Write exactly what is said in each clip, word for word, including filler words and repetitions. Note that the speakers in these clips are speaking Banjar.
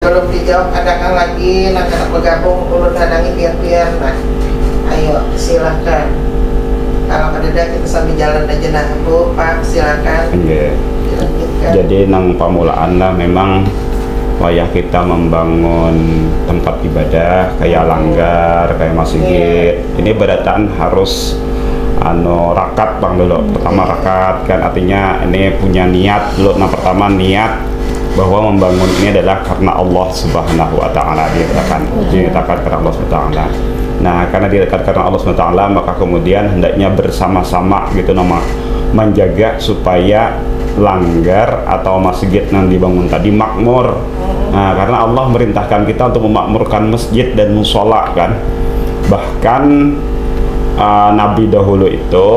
Belum dijawab, adakah lagi nang handak bergabung? Ulun hadangi pian-pian. Nah, ayo, silakan. Kalau kadada, kita sambil jalan aja. Nah, Bu, Pak, silakan. Nggih. Dilanjutkan. Jadi nang pamulaan lah, memang wayah kita membangun tempat ibadah kayak langgar, kayak masjid, ini berataan harus anu rakat, Bang, dulu. Pertama rakat kan, artinya ini punya niat dulu. Nah, pertama niat bahwa membangun ini adalah karena Allah Subhanahu wa Ta'ala, diletakkan, diletakkan karena Allah Subhanahu wa Ta'ala. Nah, karena diletakkan karena Allah Subhanahu wa Ta'ala, maka kemudian hendaknya bersama-sama gitu, nama, menjaga supaya langgar atau masjid yang dibangun tadi makmur. Nah, karena Allah merintahkan kita untuk memakmurkan masjid dan musola, kan. Bahkan, eh, Nabi dahulu itu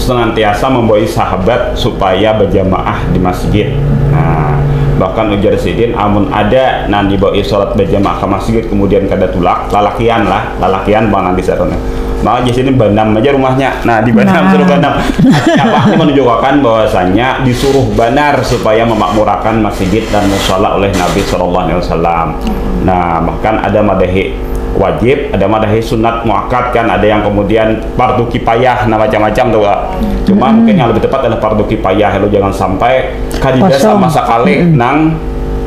senantiasa membawa sahabat supaya berjamaah di masjid. Nah, bahkan ujar sidin, amun ada nang dibawa sholat berjamaah ke masjid, kemudian kada tulak, lalakian lah, lalakian, Bang, nanti sarana. Maka di sini banam aja rumahnya. Nah, di banam, Nah. Suruh banam. Apa ini menunjukkan bahwasanya disuruh banar supaya memakmurakan masjid dan musala oleh Nabi Shallallahu Alaihi Wasallam. Nah, bahkan ada madahi wajib, ada madahi sunat muakkad, kan, ada yang kemudian fardu kifayah, nah, macam-macam tuh, Kak. Cuma mungkin yang lebih tepat adalah fardu kifayah, lo jangan sampai kadida Kosong. Sama sekali nang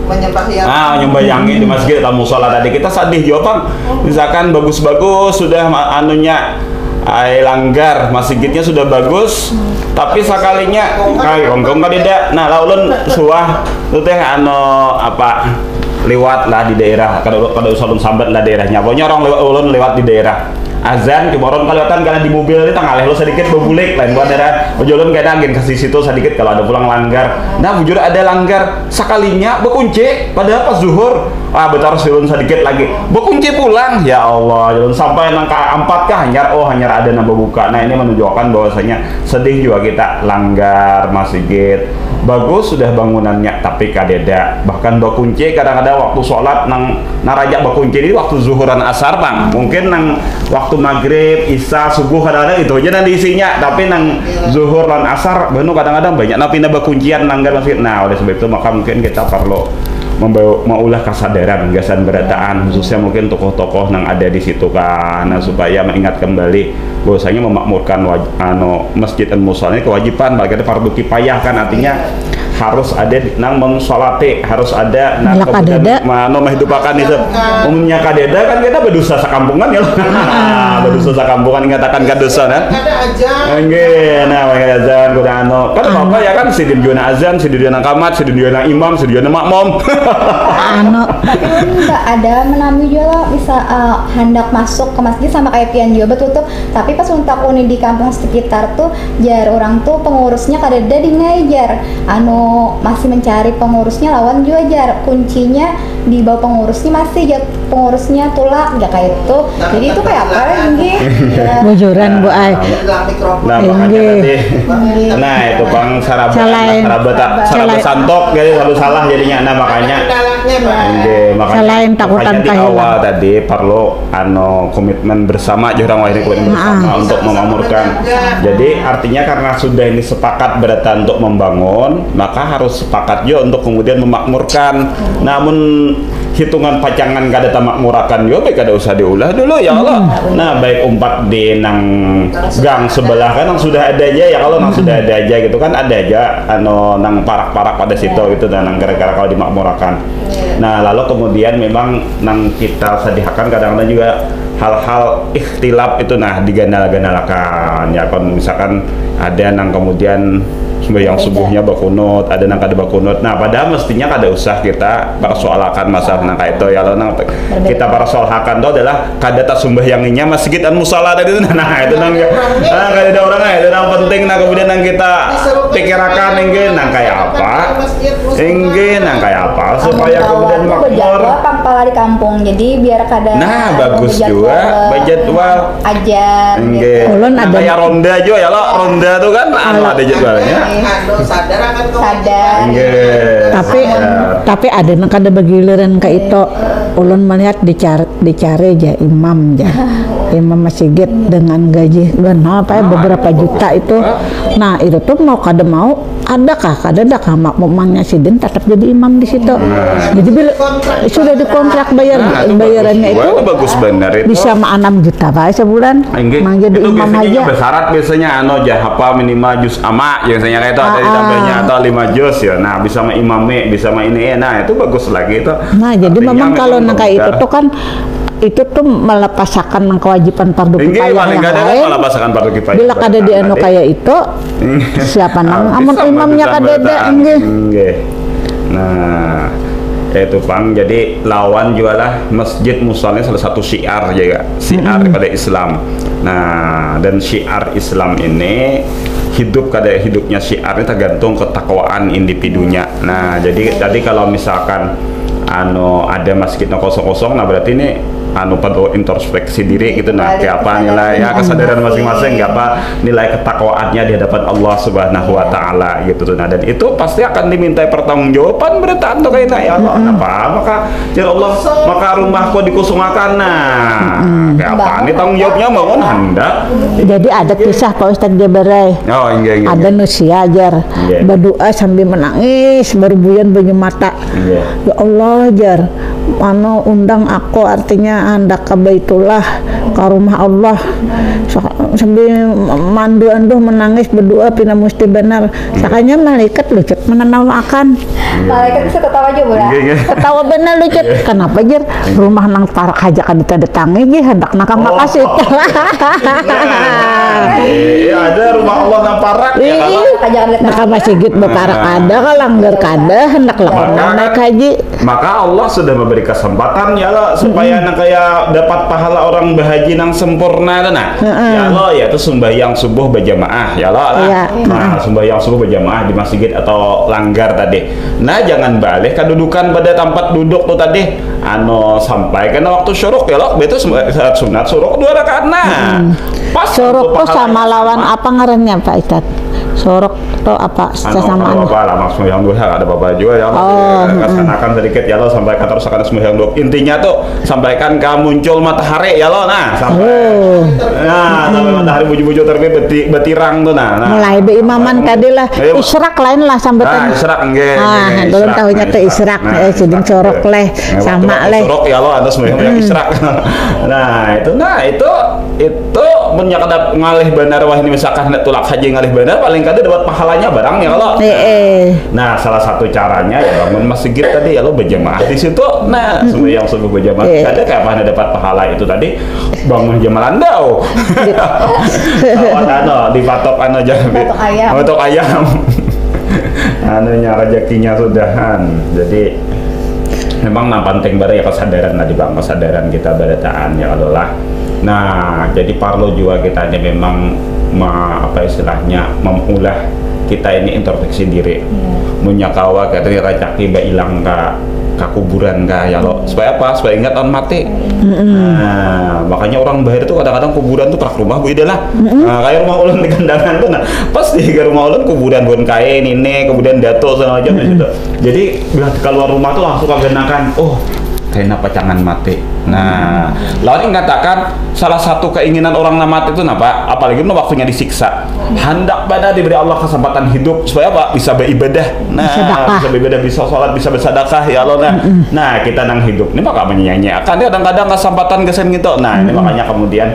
Menyembahyangi. Ah, nyembahyangi di masjid atau musola tadi, kita sadih juga, Bang. Misalkan bagus-bagus sudah ma- anunya, ai, langgar, masjidnya sudah bagus, tapi sekalinya kai kongkong kadida. Nah, lah ulun suah tu teh, anu, apa, liwat lah di daerah, kada, kada usah ulun sambat lah daerahnya. Pokoknya orang lewat, ulun lewat di daerah. Azan, cuma orang kelihatan karena di mobil ini, tangaleh lo sedikit bebulik, lain buat daerah. Ulun kena angin ke situ sedikit kalau ada pulang langgar. Nah, bujur ada langgar, sekalinya bekunci, padahal pas zuhur, ah, betar ulun sedikit lagi, bekunci pulang. Ya Allah, ulun sampai nang ka empat kah, hanyar, oh, hanyar ada nang bebuka. Nah, ini menunjukkan bahwasanya sedih juga kita, langgar masjid, bagus sudah bangunannya, tapi kadeda, bahkan bekunci kadang-kadang waktu sholat, nang naraja bekunci ini waktu zuhuran asar, Bang. Mungkin nang waktu maghrib, isya, subuh kadang-kadang itu aja nang diisinya, tapi nang zuhur lan asar, benu kadang-kadang banyak nang pina bekuncian langgar masjid. Nah, oleh sebab itu maka mungkin kita perlu membawa, maulah kesadaran gasan berataan, khususnya mungkin tokoh-tokoh nang ada di situ, kan. Nah, supaya mengingat kembali bahwasanya memakmurkan waj- anu, masjid dan musola ini kewajiban, bagi ada fardu kifayah, kan, artinya harus ada di- nang mensolati, harus ada nang Bila kadada. Anu, menghidupakan itu. Umumnya kadeda, kan, kita berdosa sekampungan ya. Berdosa sekampungan, ingatakan ke dosa, kan. Kada aja. Enggak, nah, pakai azan, kuda anu. Kan apa ya, kan, sidin juga nang azan, sidin juga nang kamat, sidin juga nang imam, sidin juga nang makmum. Anu, Tapi ulun nggak ada menami juga lah, misal eh, handak masuk ke masjid sama kayak pian juga betutup, tapi pas ulun takuni di kampung sekitar tuh, jar orang tuh pengurusnya kadada di ngai, jar, anu, masih mencari pengurusnya, lawan juga, jar, kuncinya di bawah pengurusnya, masih, jar, pengurusnya tulak, ya, kayak itu. Jadi itu kayak apa lagi? Bujuran, Bu, ai. Bilang mikrofon. Nah, makanya Inggih. Tadi, nah, itu, Bang, saraba, Salain. Saraba tak, saraba Salain. Santok, jadi saraba salah jadinya. Nah, makanya. Kendalanya, Pak. Inggih, makanya. Salain takutan Makanya di kahilangan. Awal tadi perlu, anu, komitmen bersama, jurang wahini komitmen bersama untuk memakmurkan. Jadi, artinya karena sudah ini sepakat beratan untuk membangun, maka harus sepakat juga untuk kemudian memakmurkan. Namun hitungan pacangan kada tamakmurakan juga, baik kada usah diulah dulu, ya Allah. Nah, baik umpat di nang gang sebelah, kan, nang sudah ada aja, ya, kalau nang sudah ada aja gitu, kan, ada aja, anu, nang parak-parak pada situ gitu, dan nang gara-gara kalau dimakmurakan. Nah, lalu kemudian memang nang kita sediakan kadang-kadang juga hal-hal ikhtilaf itu, nah, diganal-ganalakan, ya, kan, misalkan ada nang kemudian sembahyang subuhnya bakunut, ada nang kada bakunut. Nah, padahal mestinya kada usah kita persoalakan masalah nang kayak itu, ya, lo, nang kita persoalkan itu adalah kada tasumbayanginya masjid dan musala tadi itu. Nah, itu nang, nah, kada ada orang, itu nang penting. Nah, kemudian nang kita pikirakan, inggih, nang kayak apa, inggih, nang kayak apa supaya kemudian Aku makmur. Berjadwal pang pala di kampung, jadi biar kada Nah, ada bagus berjadwal juga. Berjadwal. Ajar. Inggih. Gitu. Ulun Nah, ada. Kayak ronda juga, ya, lo, ronda tuh kan, anu, ada jadwalnya. Anu, sadar akan Sadar. Inggih. Tapi Ya. tapi ada nang kada bagiliran kayak itu. Ulun melihat dicari dicari aja imam aja. imam masigit dengan gaji ganal apa ya, beberapa juta itu. Nah, itu tuh mau kada mau, adakah, kadadakah makmumannya sidin tetap jadi imam di situ. Jadi bila sudah dikontrak bayar, bayarannya itu Wah, itu bagus benar itu. Bisa ma enam juta bae sebulan. Inggih. Mang jadi Itu imam biasanya aja. Bersyarat biasanya anu aja hafal minimal juz ama, biasanya kayak itu ada Ah, ditambahnya ah. Atau lima juz ya. Nah, bisa mengimami, bisa ma ini ya. Nah, itu bagus lagi itu. Nah, jadi Artinya memang kalau memang nang kayak itu benar. Tuh kan itu tuh melepasakan nang kewajiban fardu Inggih, kifayah paling yang kada lain. Kalau pasangan fardu kifayah. Bila kada di anu kayak itu, siapa nang Ah, amun bisa imamnya melakukan kada ada, bacaan. Inggih. Inggih. Nah, itu pang. Jadi lawan jualah masjid musalnya salah satu syiar juga. Syiar daripada Islam. Nah, dan syiar Islam ini hidup kada hidupnya syiar ini tergantung ketakwaan individunya. Nah, jadi tadi kalau misalkan anu ada masjid yang kosong-kosong, nah berarti ini anu perlu introspeksi diri gitu. Nah, kayak apa nilai ya kesadaran masing-masing, kayak apa nilai ketakwaannya di hadapan Allah Subhanahu wa taala gitu tuh. Nah, dan itu pasti akan dimintai pertanggungjawaban berataan tuh kayak ya Allah, kenapa maka ya Allah maka rumahku dikosongakan. Nah, kayak apa ini tanggung jawabnya bangun hendak. Jadi ada kisah Pak Ustadz Jabarai. Oh, inggih inggih. Ada nusia jar Iya. Berdoa sambil menangis berbuyan banyu mata. Iya. Ya Allah jar, mana undang aku artinya hendak ke Baitullah ke rumah Allah. Sa- sambil mandu-andu menangis berdoa pina musti benar. Sakanya malaikat lucut menanawakan. Malaikat bisa ketawa juga lah. Inggih inggih. Ketawa benar lucut. Kenapa jar? Rumah nang parak aja kada datangi gih hendak nang ka makasih. Nah, iya ada rumah Allah nang parak ya kalau Aja kan Nah, ka masigit baparak kada, ka langgar kada, hendak lakukan naik haji. Maka Allah sudah memberi kesempatan ya lo supaya nang kayak dapat pahala orang berhaji nang sempurna tu nah. Ya lo ya itu sembahyang subuh berjamaah ya lo lah. Iya. Nah, sembahyang subuh berjamaah di masjid atau langgar tadi. Nah, jangan balik kedudukan pada tempat duduk tu tadi. Anu sampai kena waktu syuruk ya lo, itu sunat syuruk dua rakaat nah. Pas Sorok untuk tuh sama pahalanya lawan apa ngarannya Pak Ustadz? Sorok tuh apa Anu, sesamaannya? Apa lah maksudnya yang dua ada apa juga ya Oh, laksanakan sedikit ya lo sampaikan terus akan semua yang dua intinya tuh sampaikan ke muncul matahari ya lo nah sampai Oh. Nah, sampai matahari bujur-bujur terbit beti, betirang tuh nah. Nah. Mulai beimaman tadi lah Ayo. Israk lain lah Nah, sambutan. Israk enggak. Ah, belum tahunya tuh Israk, eh, sidin sorok leh, sama leh. Sorok ya lo atas banyak Israk. Nah, itu nah itu itu mun kada ngalih benar wah ini misalkan hendak tulak haji ngalih benar paling kada dapat pahalanya barang ya kalau. Eh, eh. Nah, salah satu caranya ya bangun masjid tadi ya lo berjamaah di situ. Nah, sembahyang subuh berjamaah. Eh. Kada kayak mana dapat pahala itu tadi bangun jam landau. Lawan anu dipatok anu aja. Patok ayam. Patok ayam. Anunya rezekinya sudahan. Jadi memang nang penting baru ya kesadaran tadi bang kesadaran kita berataan ya kalau lah. Nah, jadi parlo juga kita ini memang ma, apa istilahnya memulah kita ini introspeksi diri. Munya kawa kita racaki bailang ka ka kuburan ka ya lo. Supaya apa? Supaya ingat on mati. Nah, makanya orang bahir tuh kadang-kadang kuburan tuh prak rumah bu ida lah. Nah, kayak rumah ulun di kandangan tuh nah. Pas di rumah ulun kuburan bukan kain ini, kemudian dato segala macam di situ. Jadi bila keluar rumah tuh langsung kaganakan, oh kena pacangan mati. Nah, lawan ingatakan salah satu keinginan orang nang mati itu napa? Apalagi nu waktunya disiksa. Handak pada diberi Allah kesempatan hidup supaya apa? Bisa beribadah. Nah, Sedekah. Bisa beribadah, bisa sholat, bisa bersedekah ya Allah. Nah, nah kita nang hidup ini maka menyanyiakan kadang-kadang kesempatan kesan gitu. Nah, ini makanya kemudian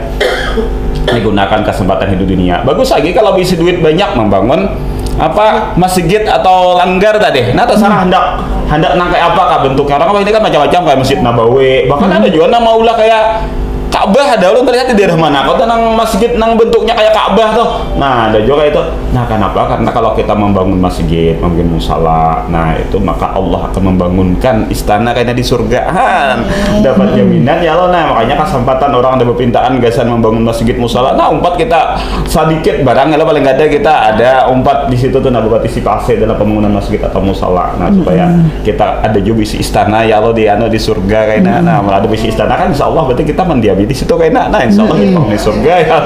digunakan kesempatan hidup dunia. Bagus lagi kalau bisa duit banyak membangun apa masjid atau langgar tadi. Nah, terserah hendak hendak nang kayak apa kah bentuknya orang apa ini kan macam-macam kayak masjid Nabawi bahkan ada juga nama ulah kayak Ka'bah ada ulun terlihat di daerah mana kota nang masjid nang bentuknya kayak Ka'bah tuh nah ada juga kayak itu nah kenapa karena kalau kita membangun masjid membangun musala nah itu maka Allah akan membangunkan istana kayaknya di surgaan dapat jaminan ya Allah nah makanya kesempatan orang ada berpintaan gasan membangun masjid musala nah umpat kita sedikit barang ya paling ada kita ada umpat di situ tuh nah berpartisipasi dalam pembangunan masjid atau musala nah supaya kita ada juga isi istana ya Allah di anu di surga kayaknya nah malah ada isi istana kan insya Allah berarti kita mendiami di situ kayaknya nah insya Allah kita di surga ya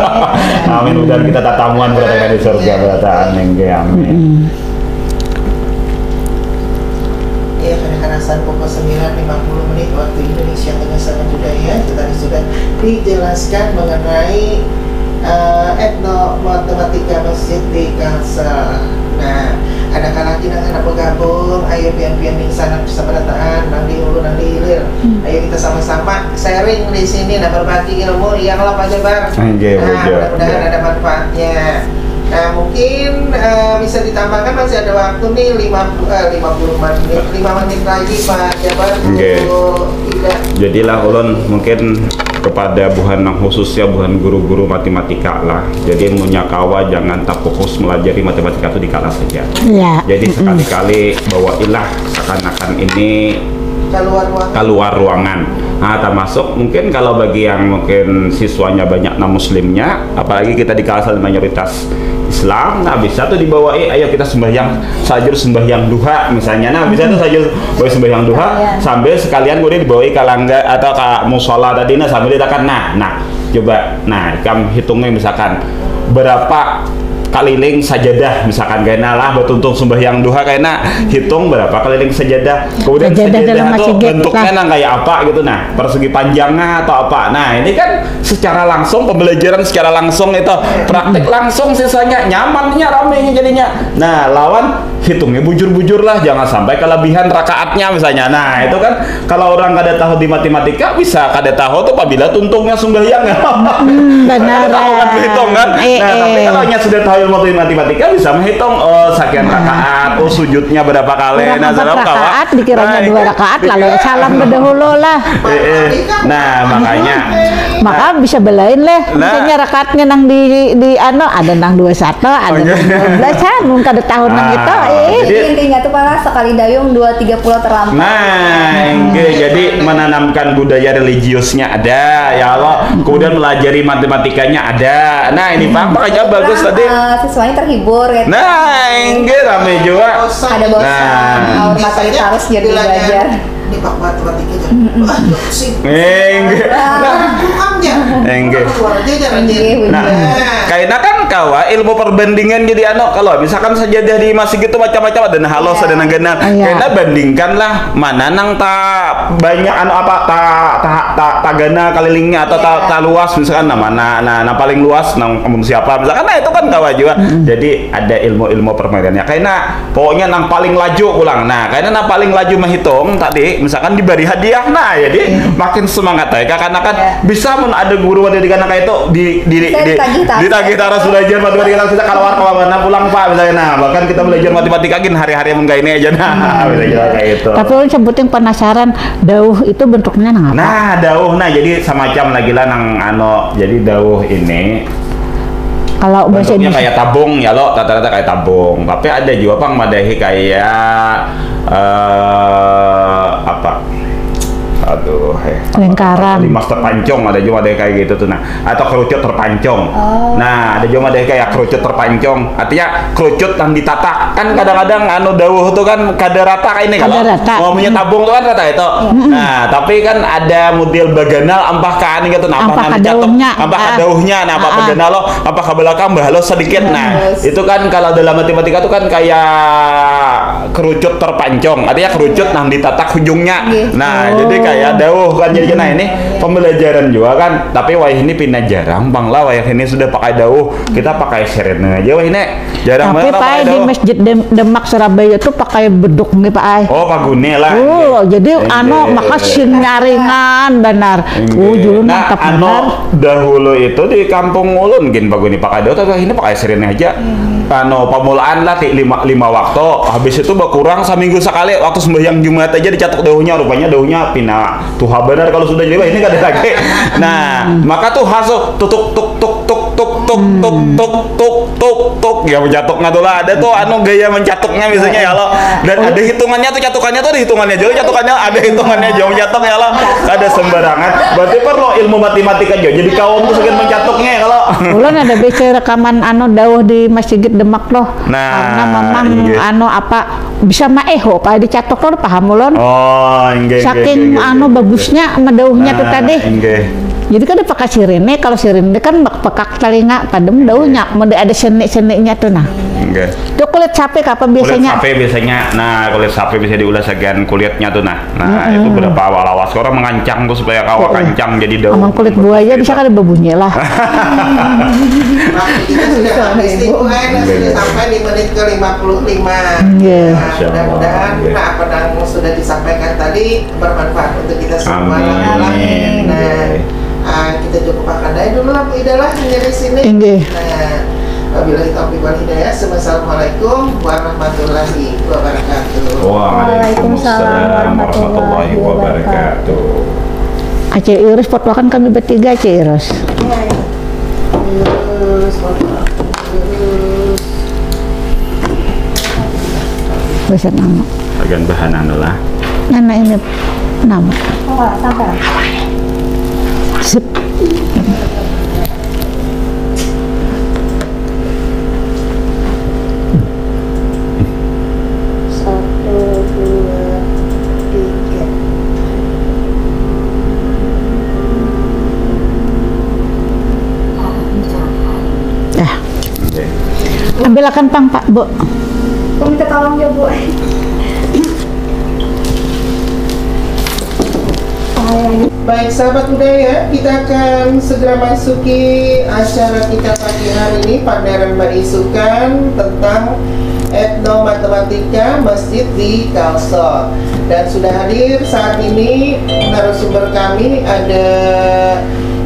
amin mudah kita tatamuan berada di surga berataan nengke amin Iya, kadang-kadang Pukul sembilan lima puluh menit waktu Indonesia Tengah sana juga ya. Itu tadi sudah dijelaskan mengenai eh, etno matematika masjid di Kalsel. Nah, ada lagi nang hendak bergabung, ayo pian-pian di sana bersama dataan, nang di hulu, nang di hilir. Hmm. Ayo kita sama-sama sharing di sini, nah, berbagi ilmu yang lah Pak Jabar. Oke, nah, mudah-mudahan ada manfaatnya. Nah, mungkin uh, bisa ditambahkan, masih ada waktu nih lima, uh, lima puluh menit, lima menit lagi Pak Jabar. Oke. Tidak. Jadilah ulun mungkin kepada buhan nang khususnya buhan guru-guru matematika lah. Jadi munnya kawa jangan tapukus melajari matematika itu di kelas saja. Ya. Jadi mm-mm. Sekali-kali bawailah seakan-akan ini keluar ruangan. Keluar ruangan. Nah, termasuk mungkin kalau bagi yang mungkin siswanya banyak non muslimnya, apalagi kita di kelas mayoritas Islam, nah bisa tuh dibawai, ayo kita sembahyang sajur sembahyang duha misalnya, nah bisa tuh sajur bawa sembahyang duha ya. Sambil sekalian kemudian dibawai ke langgar atau ke musola tadi, nah sambil ditakan, nah, nah coba, nah kamu hitungnya misalkan berapa keliling sajadah misalkan, kena lah bertuntung sembahyang duha, kena hitung berapa keliling sajadah, kemudian sajadah, sajadah itu bentuknya nang kayak apa gitu, nah persegi panjangnya atau apa, nah ini kan secara langsung pembelajaran secara langsung itu praktik langsung sisanya nyamannya ramenya jadinya, nah lawan hitungnya bujur-bujur lah, jangan sampai kelebihan rakaatnya misalnya. Nah itu kan kalau orang kada tahu di matematika bisa kada tahu tuh apabila tuntungnya sumbahyang. Hmm, benar. Kada tahu kan berhitung kan. Eh, nah eh. Tapi kalau nya sudah tahu ilmu matematika bisa menghitung, oh sekian nah. Rakaat, oh sujudnya berapa kali. Kurang nah, empat rakaat dikiranya nah, dua rakaat lalu salam berdahulu lah. Eh, eh. Nah makanya. Maka nah. Bisa belain leh. Nah. Misalnya rakaatnya nang di di ano ada nang dua satu. Ada dua belas kan, mun kada tahu nang itu. Ah, eh. Jadi intinya tuh pala sekali dayung dua tiga pulau terlampau. Nah, enggak. Jadi menanamkan budaya religiusnya ada, ya Allah. Kemudian melajari matematikanya ada. Nah, ini pang makanya bagus tadi. Uh, siswanya terhibur gitu. Nah, enggak rame juga. Ada bosan. Nah. Aur mata harus jadi belajar. Ini pak matematika aja. Wah, pusing. Enggak. Enggak. Nah, kaina kan kawa ilmu perbandingan jadi anu, kalau misalkan sajadah di masjid itu macam-macam, ada nang halus, ada nang ganal. Iya. Kaina bandingkanlah mana nang ta banyak anu apa ta ta ta, ta ganal kelilingnya atau ta, ta luas misalkan, nah mana nah, nah paling luas nang mun siapa misalkan, nah itu kan kawa juga. Jadi ada ilmu-ilmu permainannya. Kaina pokoknya nang paling laju pulang. Nah, kaina nang paling laju menghitung tadi, misalkan diberi hadiah. Nah, jadi makin semangat aja kakanakan. Iya. Bisa mun ada guru ada di kana kayak itu di di di, di ditagih tarus. Ditagih tarus belajar matematika kita keluar ke mana pulang Pak misalnya. Nah, bahkan kita belajar matematika gin hari-hari mun kayak ini aja nah. Bisa juga kayak itu. Tapi ulun sebuting penasaran, dauh itu bentuknya nang apa? Nah, dauh nah jadi semacam lagi lah nang ano. Jadi dauh ini kalau bahasa Indonesia kayak tabung ya lo, rata-rata kayak tabung. Tapi ada juga pang madahi kayak eh apa? Aduh, eh. Lingkaran. Limas terpancung ada juga ada kayak gitu tuh nah. Atau kerucut terpancung. Oh. Nah, ada juga ada kayak kerucut terpancung. Artinya kerucut yang ditata. Kan kadang-kadang anu dauh tuh kan kada rata kayak ini kalau. Kada rata. Oh, punya tabung tuh kan rata itu. Iya. Nah, tapi kan ada model baganal ampah ka anu gitu. Nah, ampah ka dauhnya. Ampah ka dauhnya, nah apa baganal lo, ampah ka belakang bahalus sedikit. Nah, itu kan kalau dalam matematika tuh kan kayak kerucut terpancung, artinya kerucut nang ditatak ujungnya. Nah, jadi kayak dauh kan jadi nah ini pembelajaran juga kan, tapi wayah ini pina jarang pang lah, wayah ini sudah pakai dauh, kita pakai sirene aja wayah ini. Jarang tapi banget pakai dauh. Tapi di masjid Dem Demak Surabaya tuh pakai beduk nih pak ay. Oh pagune lah. Oh jadi anu maka sing nyaringan benar. Oh jadi nah, mantap anu benar. Dahulu itu di kampung ulun gin pagune pakai dauh, tapi ini pakai sirene aja. Anu pamulaan lah ti lima lima waktu, habis itu berkurang seminggu sekali waktu sembahyang Jumat aja dicatuk dauhnya, rupanya dauhnya pina tuha benar kalau sudah jadi ini kada lagi. Nah maka tuh hasil tutuk tuk tuk tuk tuk tuk tuk tuk tuk tuk tuk ya mencatuknya tuh lah, ada tuh anu gaya mencatuknya misalnya ya lo, dan ada hitungannya tuh, catukannya tuh ada hitungannya juga, catukannya ada hitungannya juga mencatuk ya lo, ada sembarangan. Berarti perlu ilmu matematika juga jadi kaum tuh sakit mencatuknya ya lo. Ulun ada baca rekaman anu dauh di Masjid Demak loh. Nah, karena memang anu apa bisa maeho pak dicatuk tuh paham ulun. Oh, enggak, saking anu bagusnya medauhnya tuh tadi. Enggak. Jadi kada pakai sirine, kalau sirine kan pekak telinga, padem dauhnya, mende ada seni-seninya tuh nah. Itu kulit sapi kapa biasanya? Kulit sapi biasanya. Nah, kulit sapi bisa diulah segan kulitnya tuh nah. Nah, itu berapa awak lawas orang mengancang tuh supaya kawa kancang jadi daun. Amun kulit buaya bisa kada berbunyi lah. Waktu kita sudah habis nih, Bu, eh, nah, sudah sampai di menit ke lima puluh lima. Iya. Nah, mudah-mudahan apa yang sudah disampaikan tadi bermanfaat untuk kita semua. Amin. Nah, ah, kita cukup makan aja dulu lah, Bu Ida lah, dari sini. Inggih. Nah, wabillahi taufiq wal hidayah. Assalamualaikum warahmatullahi wabarakatuh. Waalaikumsalam warahmatullahi wabarakatuh. Acil Irus, fotokan kami bertiga, Acil Irus. Iya, iya. Irus, foto. Irus. Bisa nama. Bagian bahan anu lah. Nana ini nama. Oh, sampai. Sip. Satu, dua, tiga. Dah. Oke. Ambilakan pang, Pak, Bu. Aku minta tolong ya, Bu. Baik, sahabat budaya, kita akan segera masuki acara kita pagi hari ini, pameran baisukan tentang etnomatematika masjid di Kalsel. Dan sudah hadir saat ini narasumber kami, ada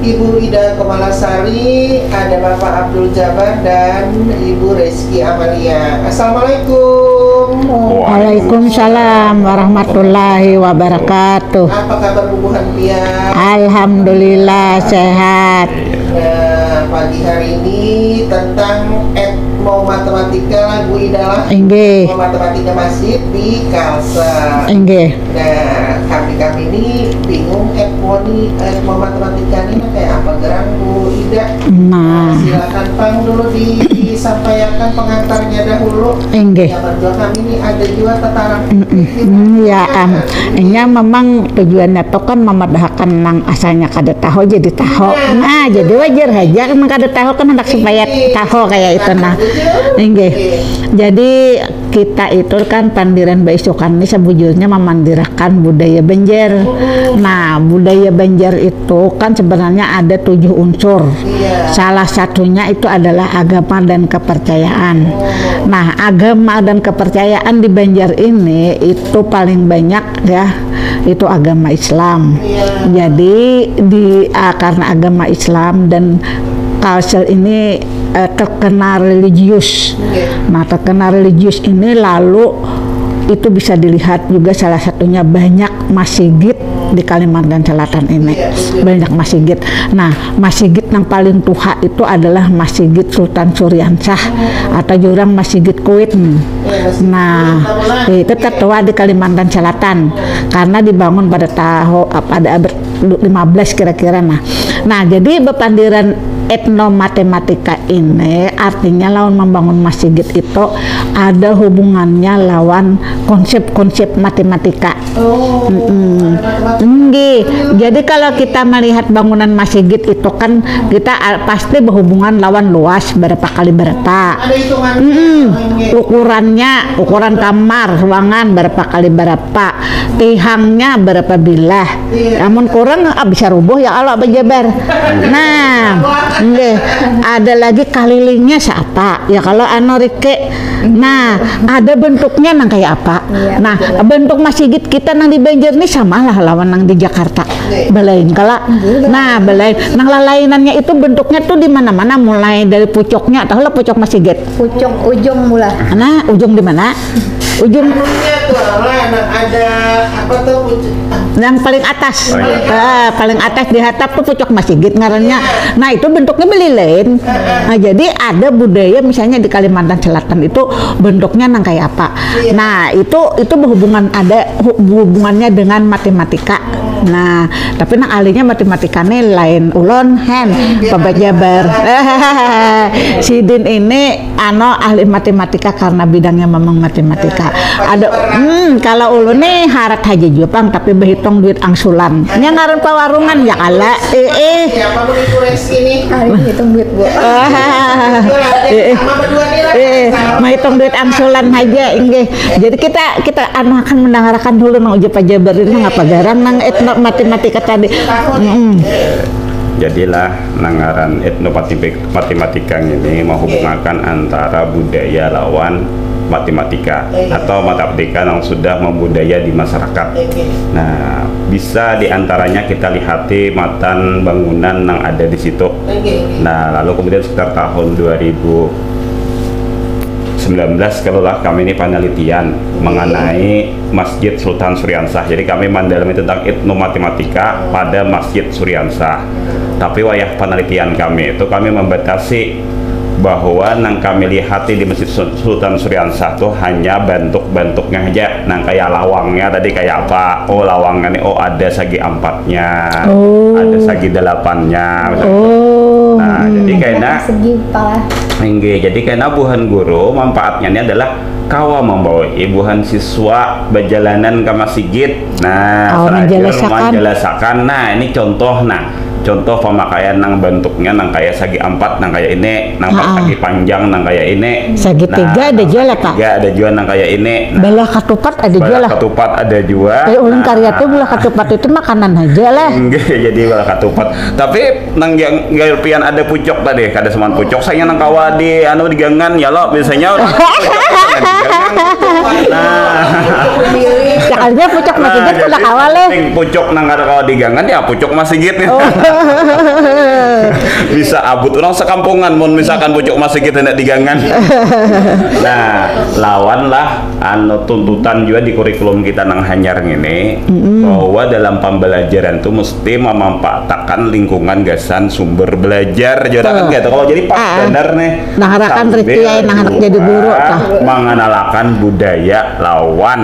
Ibu Ida Kemalasari, ada Bapak Abdul Jabar, dan Ibu Reski Amalia. Assalamualaikum. Waalaikumsalam warahmatullahi wabarakatuh. Apa kabar bubuhan pian? Alhamdulillah, sehat. Nah, pagi hari ini tentang etnomatematika lah, Bu Ida lah. Inggih. Etnomatematika masjid di Kalsel. Inggih. Nah, kami-kami ini bingung, etno ni, etnomatematika ni nah kayak apa gerang, Bu Ida? Nah. Silakan pang dulu disampaikan pengantarnya dahulu. Inggih. Zaman dua kami ini ada juga tataran. Mm-mm. Hmm, ya, am. Inya memang tujuannya tuh kan memadahakan nang asalnya kada tahu jadi tahu. Iya. Nah, jadi wajar aja nang kada tahu kan hendak supaya tahu kayak itu nah. Inggih. Jadi kita itu kan pandiran baisukan ini sebujurnya memandirakan budaya Banjar. Mm-mm. Nah, budaya Banjar itu kan sebenarnya ada tujuh unsur. Iya. Salah satunya itu adalah agama dan kepercayaan. Oh. Nah, agama dan kepercayaan di Banjar ini itu paling banyak ya, itu agama Islam. Iya. Jadi di, ah, karena agama Islam dan Kalsel ini, eh, terkena religius. Iya. Nah, terkena religius ini lalu itu bisa dilihat juga salah satunya banyak masigit di Kalimantan Selatan ini. Iya, betul. Banyak masigit. Nah, masigit yang paling tuha itu adalah Masigit Sultan Suriansah atau jurang Masigit Kuit. Iya, Masigit Kuit. Nah, itu tertua di Kalimantan Selatan karena dibangun pada tahu, pada abad lima belas kira-kira. Nah, nah, jadi bepandiran etnomatematika ini artinya lawan membangun masigit itu ada hubungannya lawan konsep-konsep matematika. Oh, mm-mm. Ada matematika. Nggih. Jadi kalau kita melihat bangunan masigit itu kan kita, ah, pasti berhubungan lawan luas berapa kali berapa. Ada hitungan. Mm-mm. Ukurannya, ukuran kamar, ruangan berapa kali berapa, tihangnya berapa bilah. Iya. Amun kurang, ah, bisa rubuh ya kalau bejabar. Nah, nggih. Ada lagi kalilingnya siapa? Ya kalau anu rike. Nah, ada bentuknya nang kayak apa? Iya, nah, betul. Bentuk masigit kita nang di Banjar ini samalah lawan nang di Jakarta. Iya. Belain kala. Iya. Nah, belain. Nang lalainannya itu bentuknya tuh di mana-mana, mulai dari pucuknya, tahu lah pucuk masigit. Pucuk ujung mula. Nah, ujung di mana? Ujung. Anunya tuh, lah, nang ada apa tuh, pucuk? Yang paling atas. Paling atas. Ah, paling atas di hatap tuh pucuk masigit ngarannya. Iya. Nah, itu bentuknya belilain. Heeh. Nah, jadi ada budaya misalnya di Kalimantan Selatan itu bentuknya nang kayak apa. Iya. Nah, itu, itu berhubungan, ada hu-, hubungannya dengan matematika. Nah, tapi nang ahlinya matematika nih lain ulun, hen, iya, pembajabar. Sidin ini, ano, ahli matematika karena bidangnya memang matematika. Ada, hmm, kalau ulun nih harat haja jua pang, tapi berhitung duit angsulan. Nya ngaran pawarungan ya kala. Eh, eh. Siapa mau dikoreksi nih? Hari hitung duit bu. Ah, eh, eh. Eh, menghitung duit angsulan aja, inggih. Jadi kita kita anu akan mendengarkan dulu nang ujar pajabar ini ngapa garang nang etno matematika tadi. Mm-mm. Jadilah nang ngaran etno matematika ini menghubungkan antara budaya lawan matematika atau matematika yang sudah membudaya di masyarakat. Nah, bisa diantaranya kita lihati matan bangunan yang ada di situ. Nah, lalu kemudian sekitar tahun dua ribu sembilan belas kalau lah kami ini penelitian mengenai Masjid Sultan Suriansah. Jadi kami mendalami tentang etnomatematika pada Masjid Suriansah. Tapi wayah penelitian kami itu kami membatasi bahwa nang kami lihati di Masjid Sul- Sultan Suriansah tuh hanya bentuk-bentuknya aja, nang kayak lawangnya tadi kayak apa, oh lawangnya nih, oh ada sagi empatnya, Oh. Ada sagi delapannya. Oh. Nah, jadi kena Segi pala. Inggih, jadi kena buhan guru manfaatnya ini adalah kawa membawa buhan siswa berjalanan ke masjid. Nah, Oh, serajur menjelasakan. Menjelasakan. Nah, ini contoh nah. Contoh pemakaian nang bentuknya nang kayak sagi empat, nang kayak ini, nang Ah. sagi panjang, nang kayak ini. Segitiga Nah, ada jua lah, Kak. Segitiga ada jua nang kayak ini. Nah, Balah katupat ada jua balah lah. Katupat ada jua. Eh, ulun Nah, karya tuh balah katupat itu makanan aja lah. Enggak, jadi balah katupat. Tapi nang yang gaya pian ada pucuk tadi, kada seman pucuk saya nang kawa di anu di gangan ya lo biasanya orang pucuk nang di gangan. Nah, Ya kalinya pucuk masih nah, gitu udah jadi kawal eh. Sing pucuk nang kada kawa di gangan ya pucuk masih gitu. Oh. Bisa abut orang sekampungan mun misalkan pucuk masih gitu hendak di gangan. Nah, lawan lah anu tuntutan juga di kurikulum kita nang hanyar ini bahwa dalam pembelajaran tuh mesti memanfaatkan lingkungan gasan sumber belajar juga kan Betul. gitu. Kalau jadi pas Ah. benar nih. Nang harakan Sambil Riti ai, nang handak jadi guru, juga tah. Mengenalakan budaya lawan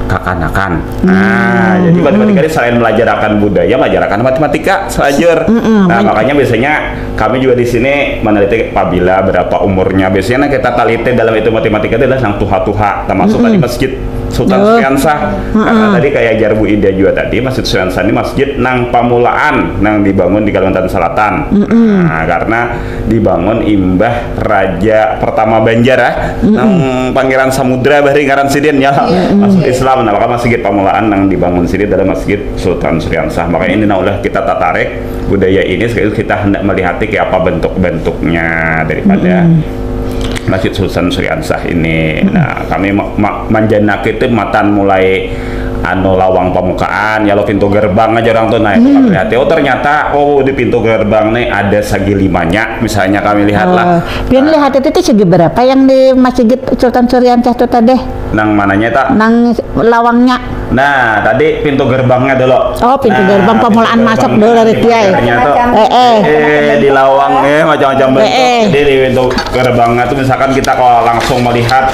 kakanakan. Nah, jadi pada ketika selain melajarakan budaya, melajarakan matematika selajur. Mm-mm, Nah, mat- makanya biasanya kami juga di sini meneliti apabila berapa umurnya. Biasanya nah, kita teliti dalam itu matematika itu adalah yang tuha-tuha, termasuk tadi masjid Sultan Oh. Suriansah. Karena tadi kayak ajar Bu Ida juga tadi, Masjid Suriansah ini masjid nang pamulaan nang dibangun di Kalimantan Selatan. Nah, karena dibangun imbah raja pertama Banjar ah, nang Pangeran Samudra bahari ngaran sidin ya masuk Islam. Nah, maka masjid pamulaan nang dibangun sidin adalah Masjid Sultan Suriansah. Makanya ini nah ulah kita tertarik budaya ini sekaligus kita hendak melihati kayak apa bentuk-bentuknya daripada Masjid Sultan Suriansah ini. Nah, kami ma- ma- manjanak itu matan mulai anu lawang pembukaan ya lo pintu gerbang aja orang tuh nah itu kami lihat oh ternyata oh di pintu gerbang nih ada sagi limanya misalnya kami lihat lah Oh, pian lihat itu tuh segi berapa yang di Masjid Sultan Suriansah tuh tadi? Nang mananya tak Nang lawangnya. Nah, tadi pintu gerbangnya dulu. Oh, pintu gerbang pamulaan masuk dulu dari Kiai. Ternyata Eh, eh. Eh, di lawang eh macam-macam bentuk. Eh, eh. Jadi di pintu gerbangnya tuh misalkan kita kalau langsung melihat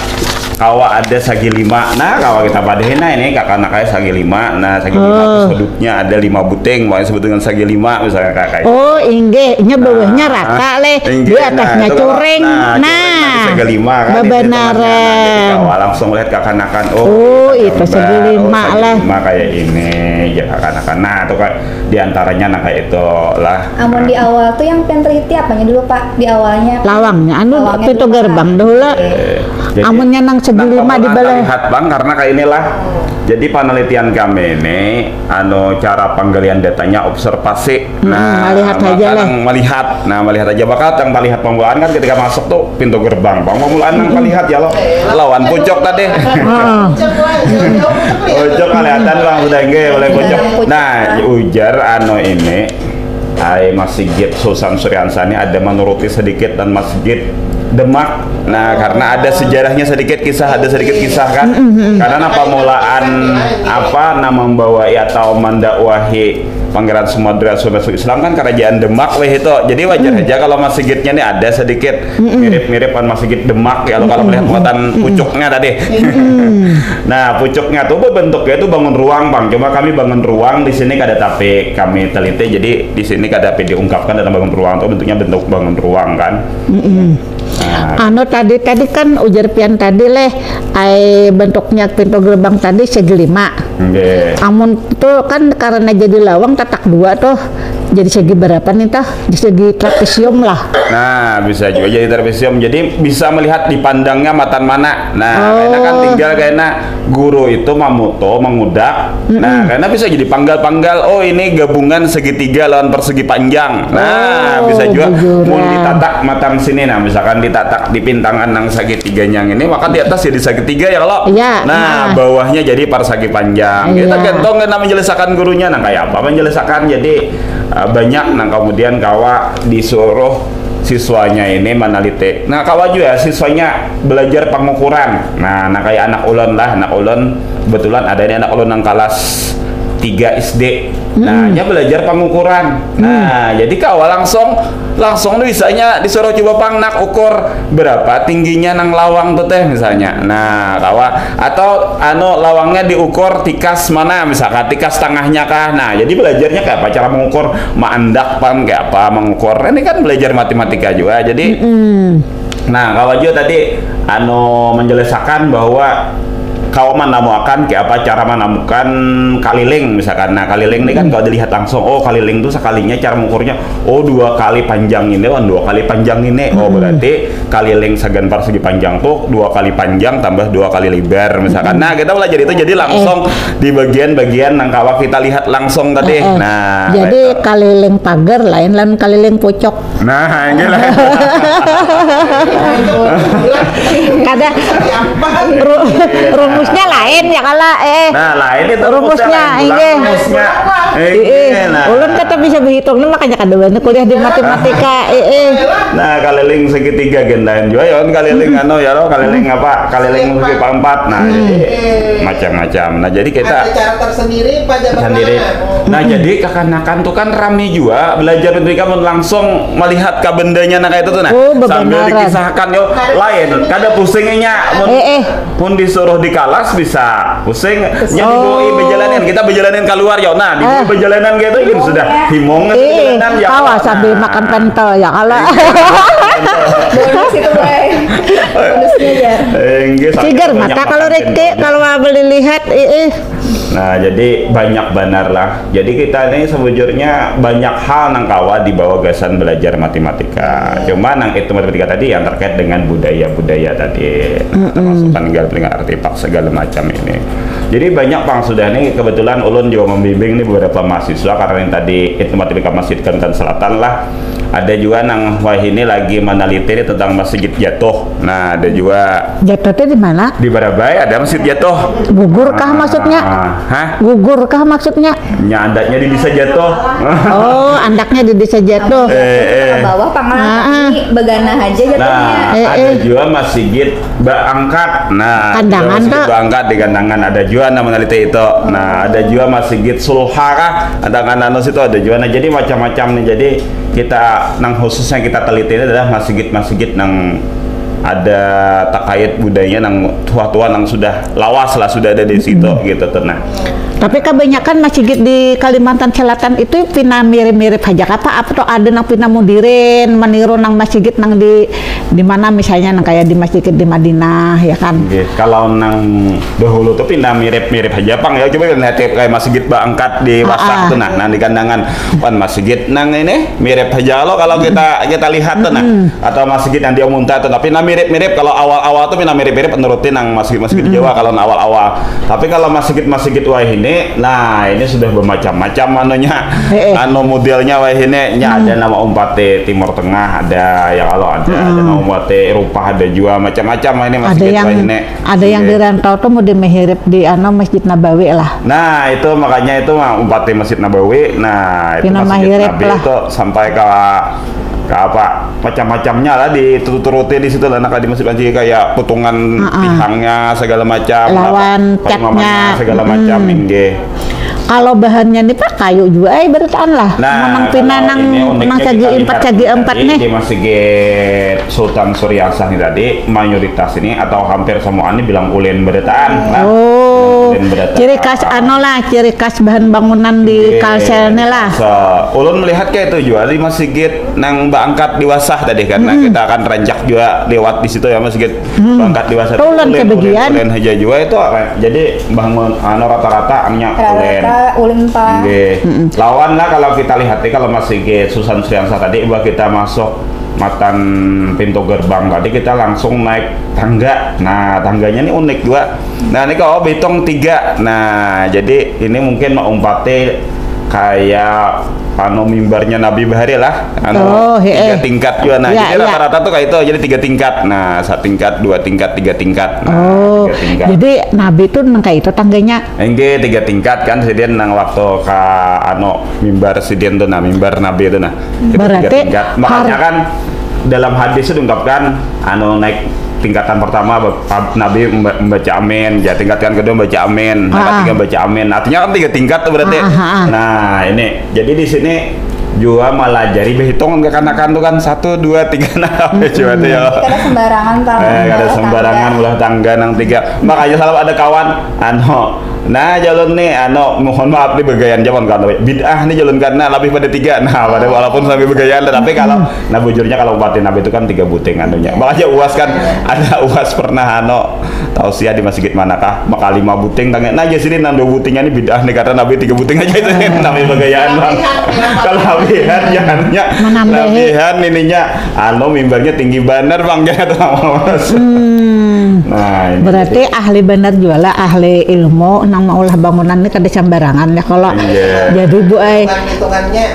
kawa ada sagi lima. Nah, kalau kita padahin nah ini kakak anak saya sagi lima. Nah, sagi lima tuh sudutnya ada lima buting, makanya disebut dengan sagi lima misalnya kakak. Oh, inggih, nya bawahnya Nah, rata leh. inggih, Di nah, atasnya itu kalau- curing. Nah, Nah, curing, nah, sagi lima kan, itu babanaran. temannya. Nah, jadi kawa langsung lihat kakak anak kan. Oh, Oh, ini itu sagi gambar. lima Oh, sagi lah. Lima kayak ini, ya kakak anak kan. Nah, tuh kayak diantaranya nah kayak itu lah. Amun di Nah. Awal tuh yang pian teliti apanya dulu pak? Di awalnya. Lawangnya anu Lawangnya pintu dulu, gerbang Pak. dulu lah. Oke. Jadi, Amunnya nang nang segilima di pembukaan bawah. Lihat bang karena kayak inilah. Jadi penelitian kami ini anu cara penggalian datanya observasi. Hmm, melihat maka aja lah. Nang melihat. Nah, melihat aja bakat yang melihat pembukaan kan ketika masuk tuh pintu gerbang. Bang pemulaan nang melihat ya lo. Lawan pucuk tadi. Ah, Pucuk kelihatan bang sudah enggak boleh pucuk. Nah, ujar anu ini Ai masjid Susan Suriansa ini ada menuruti sedikit dan masjid Demak. Nah, karena ada sejarahnya sedikit kisah, ada sedikit kisah kan. Karena nah, pamulaan apa nah membawai atau mendakwahi Pangeran Sumadra sudah masuk Islam kan kerajaan Demak weh itu. Jadi wajar aja kalau masjidnya ini ada sedikit mirip-mirip kan masjid Demak ya kalau melihat muatan pucuknya tadi. Nah, pucuknya tuh bentuknya itu bangun ruang, Bang. Cuma kami bangun ruang di sini kada tapi kami teliti. Jadi di sini kada tapi diungkapkan dalam bangun ruang tuh bentuknya bentuk bangun ruang kan. Anu tadi, tadi kan ujar pian tadi leh, ai bentuknya pintu gerbang tadi segi lima. Nggih. Amun tu kan karena jadi lawang tatak dua tuh, jadi segi berapa nih tuh? Di segi trapesium lah. Nah, bisa juga jadi trapesium. Jadi bisa melihat dipandangnya matan mana. Nah, oh. Karena kan tinggal karena guru itu mamuto, mengudak. Mm-mm. Nah, karena bisa jadi panggal-panggal. Oh, ini gabungan segitiga lawan persegi panjang. Nah, oh, bisa juga. Mau ditatak matan sini. Nah, misalkan ditatak di pintangan yang segitiga yang ini, maka di atas jadi segitiga ya kalau. Iya. Nah, nah. Bawahnya jadi persegi panjang. Iya. Kita gantong kena menjelaskan gurunya. Nah, kayak apa menjelaskan? Jadi uh, banyak. Nah, kemudian kawa disuruh siswanya ini meneliti. Nah, kawa juga siswanya belajar pengukuran. Nah, nah kayak anak ulon lah, anak ulon kebetulan ada ini anak ulon yang kelas tiga S D. Nah, hmm. Nya belajar pengukuran. Hmm. Nah, jadi kawa langsung langsung tuh bisanya disuruh coba pang nak ukur berapa tingginya nang lawang tuh teh misalnya. Nah, kawa atau anu lawangnya diukur tikas mana misalkan tikas tengahnya kah. Nah, jadi belajarnya kayak apa cara mengukur maandak pan kayak apa mengukur. Ini kan belajar matematika juga. Jadi mm -mm. Nah, kawa juga tadi anu menjelaskan bahwa kawa menemukan kayak apa cara menemukan kaliling misalkan. Nah, kaliling ini kan kalau dilihat langsung, oh kaliling tuh sekalinya cara mengukurnya, oh dua kali panjang ini, oh dua kali panjang ini, oh berarti kaliling sagan persegi panjang tuh dua kali panjang tambah dua kali lebar misalkan. Nah, kita belajar itu jadi langsung eh. Di bagian-bagian nang kawa kita lihat langsung tadi. Eh, eh. Nah, jadi kaliling pagar lain lain kaliling pucuk. Nah, ini lah. Kada ru, rumusnya lain ya kala eh. Nah, lain itu rumusnya. Rumusnya. Eh, nah. Ulun kata bisa berhitung nih makanya kada banyak kuliah di matematika. Eh, eh. Nah, kaliling segitiga gendain juga ya kan kaliling hmm. Anu ya lo kaliling hmm. Apa? Kaliling segitiga empat. Nah, hmm. Jadi macam-macam. Nah, jadi kita ada cara tersendiri pada sendiri. Nah, hmm. Jadi kakanakan tuh kan rame juga belajar matematika langsung melihat ke bendanya nah kayak itu tuh nah oh, sambil dikisahkan yo lain kada pusingnya mun eh, eh. Mun disuruh di kalas bisa pusing nya oh. Dibawa berjalanan kita berjalanan keluar yo nah dibawa ah. Berjalanan gitu ini sudah himong eh, berjalanan ya tawa nah. Sambil makan pentol ya kalau bonus itu bonusnya ya eh, cigar mata kalau rekti kalau mau beli lihat eh, eh. Nah, jadi banyak benar lah. Jadi kita ini sebujurnya banyak hal nang kawa dibawa gasan belajar matematika. Cuma nang itu matematika tadi yang terkait dengan budaya-budaya tadi. Nah, termasuk kan tinggal dengan artefak segala macam ini. Jadi banyak pang sudah nih kebetulan ulun juga membimbing nih beberapa mahasiswa karena yang tadi itu matematika Masjid Kalimantan Selatan lah. Ada juga nang wahini lagi meneliti nih tentang masjid jatuh. Nah, ada juga jatuh tuh di mana? Di Barabai ada masjid jatuh. Gugur kah maksudnya? Hah? Gugur kah maksudnya? Nya andaknya di bisa jatuh. Oh, andaknya di bisa jatuh. Eh, eh. Ke bawah pangalan ah, ah. Tapi begana aja jatuhnya. Nah, eh, ada eh. Juga masjid baangkat. Nah, kandangan tuh. Baangkat di kandangan ada juga nama meneliti itu. Nah, ada juga masjid sulhara, ada kan anu situ ada juga. Nah, jadi macam-macam nih. Jadi kita nang khususnya kita teliti ini adalah masjid-masjid nang ada terkait budayanya nang tua-tua nang sudah lawas lah sudah ada di situ hmm. Gitu tuh nah. Tapi kebanyakan masjid di Kalimantan Selatan itu pina mirip-mirip aja apa apa tuh ada nang pina mudirin meniru nang masjid nang di di mana misalnya nang kayak di masjid di Madinah ya kan. Oke. Kalau nang dahulu tuh pina mirip-mirip aja pang ya coba lihat kayak masjid baangkat di ah, wasak ah. Tuh nah nang di kandangan pan masjid nang ini mirip aja lo kalau kita kita lihat tuh nah hmm. Atau masjid yang dia muntah tuh tapi nah mirip-mirip kalau awal-awal tuh pina mirip-mirip nurutin nang masjid-masjid hmm. Jawa kalau awal-awal tapi kalau masjid-masjid wah ini nah ini sudah bermacam-macam anunya eh, eh. Anu modelnya wah ini nya hmm. Ada nama umpati Timur Tengah ada ya kalau ada hmm. Ada nama umpati Eropa ada juga macam-macam ini masjid ada yang, wah ini ada yang di rantau tuh mau dimehirip di anu Masjid Nabawi lah. Nah, itu makanya itu mah umpati Masjid Nabawi. Nah, itu Masjid Nabi lah. Itu sampai ke ke apa macam-macamnya lah dituruti di situ lah nak di masjid masjid kayak putungan uh -uh. Tihangnya segala macam lawan catnya segala macam hmm. Inggih. Kalau bahannya nih pak kayu juga, eh berataan lah. Nah, menang pina nang nang sagi empat sagi empat nih. Di Masjid Sultan Suriansah ini tadi mayoritas ini atau hampir semua ini bilang ulin berataan. Nah, oh, ciri khas ano lah, ciri khas bahan bangunan di iya, Kalsel nih lah. So, ulun melihat kayak itu juga di masjid nang baangkat di Wasah tadi kan. Nah, kita akan rancak juga lewat di situ ya masjid hmm. Baangkat di Wasah. Ulin, ulin, ulin aja juga itu. Jadi bangun ano rata-rata hanya ulin. Rata-rata ulin pak. Lawan lah kalau kita lihat nih kalau masjid Susan Sriansa tadi bahwa kita masuk matan pintu gerbang tadi kita langsung naik tangga. Nah, tangganya ini unik juga. Nah, ini kalau bitung tiga. Nah, jadi ini mungkin mau umpati kayak anu mimbarnya Nabi Bahari lah. Anu, oh, tiga tingkat juga. Nah, ya, jadi rata-rata tuh kayak itu jadi tiga tingkat. Nah, satu tingkat, dua tingkat, tiga tingkat. Nah, oh, tiga tingkat. Jadi Nabi tuh nang kayak itu tangganya. Enggak, tiga tingkat kan sidin nang waktu ke anu mimbar sidin tuh nah, mimbar Nabi itu nah. Berarti tingkat. Makanya kan dalam hadis itu diungkapkan anu naik tingkatan pertama Nabi membaca amin, ya tingkatan kedua membaca amin, tingkat tiga membaca amin. Artinya kan tiga tingkat tuh berarti. Nah, ini jadi di sini juga malah jadi berhitungan kekanakan tuh kan satu dua tiga nah apa coba tuh ya. Kada sembarangan tangga. Eh, kada sembarangan ulah tangga nang tiga. Makanya selalu ada kawan anu Nah, jalur nih, anu, mohon maaf nih, begayan jaman kan, bid'ah nih jalur karena lebih pada tiga. Nah, pada walaupun sampai begayan, tapi kalau, nah bujurnya kalau umat Nabi itu kan tiga buting anunya. Makanya uas kan, ada uas pernah anu, tausiah di masjid manakah, maka lima buting, tanya, nah ya sini nang dua butingnya ini bid'ah nih karena Nabi tiga buting aja itu, Nabi begayan bang. Kalau lebihan jangannya, lebihan ininya, anu mimbarnya tinggi bener bang, jangan tuh mas. Hmm. Nah, berarti ahli bener jualah ahli ilmu nang maulah bangunan ni kada sambarangan ya kalo. Iya. Jadi bu ai.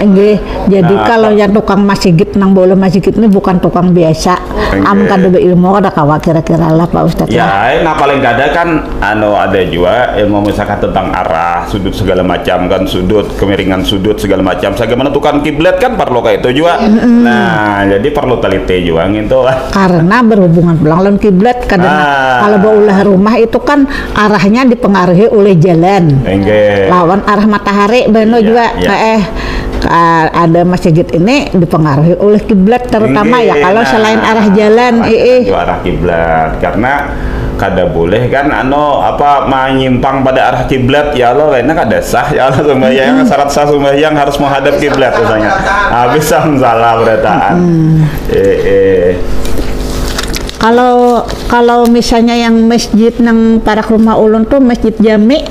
Nggih. Jadi nah, kalo yang tukang masigit nang baulah masigit ni bukan tukang biasa. Am kada beilmu kada kawa kira-kira lah Pak Ustadz. Ya, nah paling kada kan anu ada jua ilmu misalkan tentang arah, sudut segala macam kan, sudut, kemiringan sudut segala macam. Saga menentukan kiblat kan parlo kaya itu jua. Nah, jadi parlo taliti jua ngintu. Karena berhubungan pulang lawan kiblat. Kadang ah. Kalau baulah rumah itu kan arahnya dipengaruhi oleh jalan. Enggak. Lawan arah matahari beno iya, juga. Iya. Eh, ada masjid ini dipengaruhi oleh kiblat terutama Enggak. Ya kalau nah, selain arah jalan eh. Arah kiblat karena kada boleh kan ano apa menyimpang pada arah kiblat ya Allah lainnya kada sah ya Allah sembahyang hmm. Syarat sah sembahyang harus menghadap kiblat misalnya habis salah berataan hmm. eh, eh. Kalau kalau misalnya yang masjid nang parak rumah ulun tuh masjid jami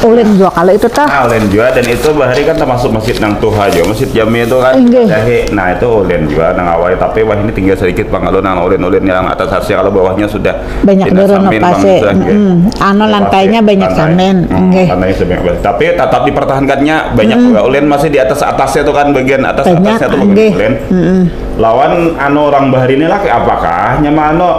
ulin jua kalau itu tah. Nah, ulin jua dan itu bahari kan termasuk masjid nang tuha jua masjid jami itu kan. Enggak. Nah itu ulin jua nang awal tapi wah ini tinggal sedikit pangalu nang ulin-ulin yang atas harusnya kalau bawahnya sudah banyak direnovasi. Hmm. Anu lantainya banyak samin. Hmm. Lantainya sudah banyak. Tapi tetap dipertahankannya banyak hmm. Ulin masih di atas atasnya tuh kan bagian atas banyak, atasnya tuh bagian enggak. Ulin. Hmm. Lawan anu orang bahari ini laki apakah nyama anu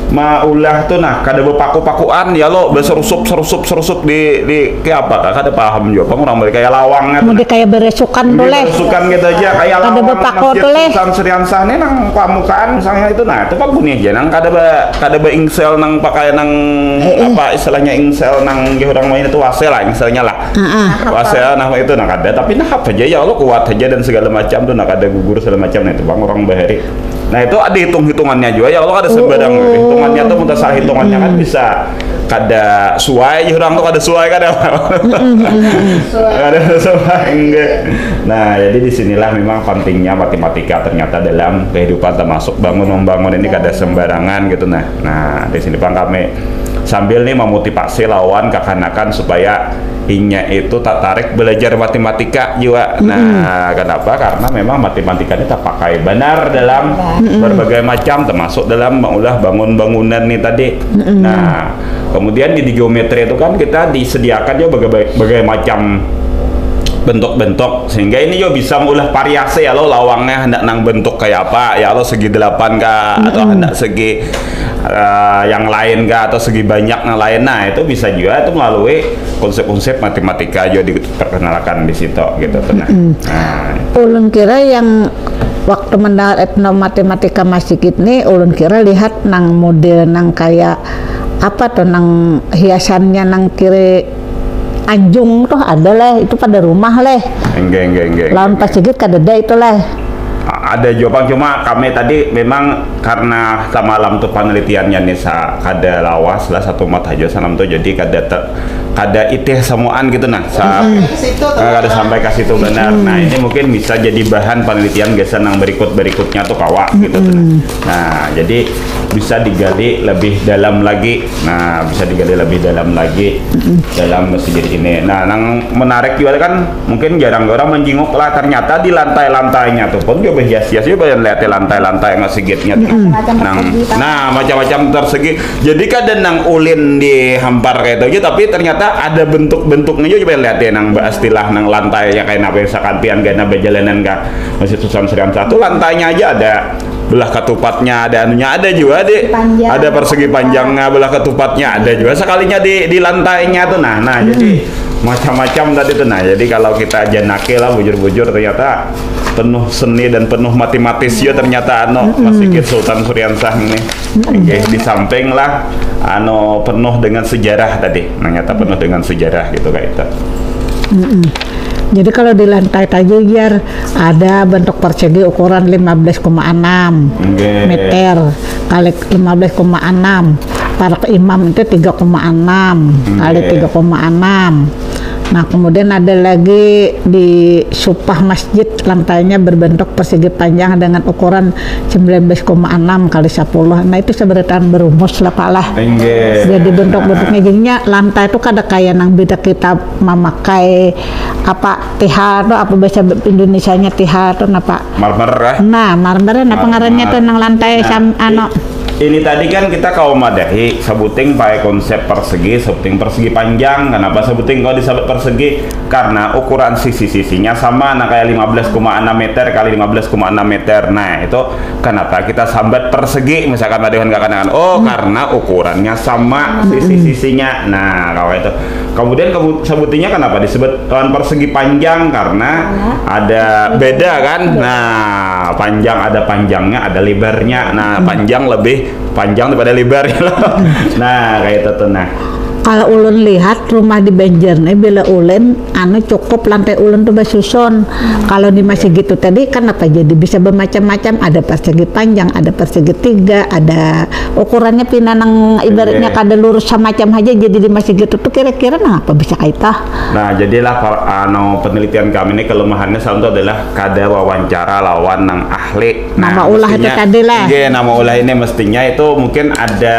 maulah tuh nah kada berpaku-pakuan ya lo berserusup serusup serusup di di ke apa kah kada paham juga pang orang beri kayak lawang gitu. Mungkin kayak beresukan tuh leh. Beresukan gitu aja kayak lawang. Kada berpaku tuh leh. Susan Sriansah nih nang pamukaan misalnya itu nah itu pak guni aja nang kada be, kada beringsel nang pakai nang eh, eh. Apa istilahnya ingsel nang orang main itu wase lah ingselnya lah. Uh -uh. Wase nah itu nah kada tapi nah apa aja ya Allah kuat aja dan segala macam tuh nah kada gugur segala macam nah itu bang orang bahari. Nah itu ada hitung-hitungannya juga ya Allah ada sembarang oh. Hitungannya tuh muntah salah hitungannya kan hmm. Bisa kada suai orang tuh kada suai kada ada suai enggak. Nah jadi disinilah memang pentingnya matematika ternyata dalam kehidupan termasuk bangun membangun ini kada sembarangan gitu nah. Nah di sini bang kami sambil nih memotivasi lawan kekanakan supaya inya itu tertarik belajar matematika juga. Nah, mm-hmm. Kenapa? Karena memang matematika ini terpakai benar dalam mm-hmm. Berbagai macam, termasuk dalam mengulah bangun bangunan nih tadi. Mm-hmm. Nah, kemudian di, di geometri itu kan kita disediakan juga berbagai, berbagai macam bentuk-bentuk sehingga ini juga bisa mengulah variasi ya lo lawangnya hendak nang bentuk kayak apa ya lo segi delapan kah atau mm-hmm. Hendak segi uh, yang lain kah atau segi banyak yang lain nah itu bisa juga itu melalui konsep-konsep matematika juga diperkenalkan di situ gitu tuh nah. Mm-hmm. Nah. Ulun kira yang waktu mendengar etnomatematika masjid ini ulun kira lihat nang model nang kayak apa tuh nang hiasannya nang kiri anjung tuh ada leh, itu pada rumah leh. Enggak, enggak, enggak. Lawan pasigit kadada itu leh. Ada jua pang, cuma kami tadi memang karena samalam tuh penelitiannya nih sa kada lawas lah, satu mata aja salam tuh, jadi kada ter, kada itih samuan gitu nah. Sa, mm -hmm. Kada sampai ke situ benar. Mm -hmm. Nah, ini mungkin bisa jadi bahan penelitian gasan yang berikut-berikutnya tuh kawa gitu tuh. Mm -hmm. Nah, jadi bisa digali lebih dalam lagi. Nah, bisa digali lebih dalam lagi mm -hmm. dalam masjid ini. Nah, yang menarik juga kan mungkin jarang orang menjenguk lah. Ternyata di lantai-lantainya tuh pun juga hias-hias juga yang lihat lantai-lantai masjidnya. Mm -hmm. Nah, macam-macam persegi. Jadi kada nang ulin dihampar kayak itu aja, tapi ternyata ada bentuk-bentuknya juga. Coba lihat ya, nang istilah nang lantainya kayak apa, misalkan pian gana berjalanan ke Masjid Sutan Surian satu, lantainya aja ada belah ketupatnya, ada anunya, ada juga di, ada persegi panjangnya, belah ketupatnya ada juga sekalinya di di lantainya tuh. Nah, nah hmm. Jadi macam-macam tadi tuh. Nah, jadi kalau kita janaki lah bujur-bujur, ternyata penuh seni dan penuh matematis ya ternyata anu hmm. Masjid Sutan Suriansah ini. Oke, di samping lah anu penuh dengan sejarah tadi, ternyata penuh dengan sejarah gitu kayak itu. Mm-mm. Jadi kalau di lantai tadi biar ada bentuk persegi ukuran lima belas koma enam meter kali lima belas koma enam. Parak imam itu tiga koma enam kali tiga koma enam. Nah, kemudian ada lagi di supah masjid, lantainya berbentuk persegi panjang dengan ukuran sembilan belas koma enam kali sepuluh. Nah, itu seberataan berumus lah, Pak lah. Jadi bentuk-bentuknya jadinya lantai itu kada kayak nang beda kita memakai apa tihal tuh, apa bahasa Indonesianya tihal tuh napa? Marmer lah. Nah, marmer napa ngarannya tuh nang lantai sam anu. Ini tadi kan kita kawa madahi sebuting pakai konsep persegi, sebuting persegi panjang. Kenapa sebuting kalau disebut persegi? Karena ukuran sisi-sisinya sama, nah kayak lima belas koma enam meter kali lima belas koma enam meter. Nah, itu kenapa kita sambat persegi? Misalkan ada kakanakan, oh karena ukurannya sama sisi-sisinya. Nah, kalau itu. Kemudian sebutinya kenapa disebut lawan persegi panjang? Karena ada beda kan? Nah, panjang ada panjangnya, ada lebarnya. Nah, panjang lebih panjang daripada lebar ya loh. Nah, kayak itu tuh nah. Kalau ulun lihat rumah di Banjar nih bila ulun anu cukup lantai ulun tuh basusun. Hmm. Kalau di masjid gitu tadi kan apa jadi bisa bermacam-macam, ada persegi panjang, ada persegi tiga, ada ukurannya pina nang ibaratnya okay. Kada lurus semacam aja jadi di masjid gitu tuh kira-kira nang apa bisa kaita. Nah, jadilah anu penelitian kami ini kelemahannya salah satu adalah kada wawancara lawan nang ahli. Nah, nama ulah itu tadi lah. Iya, nama ulah ini mestinya itu mungkin ada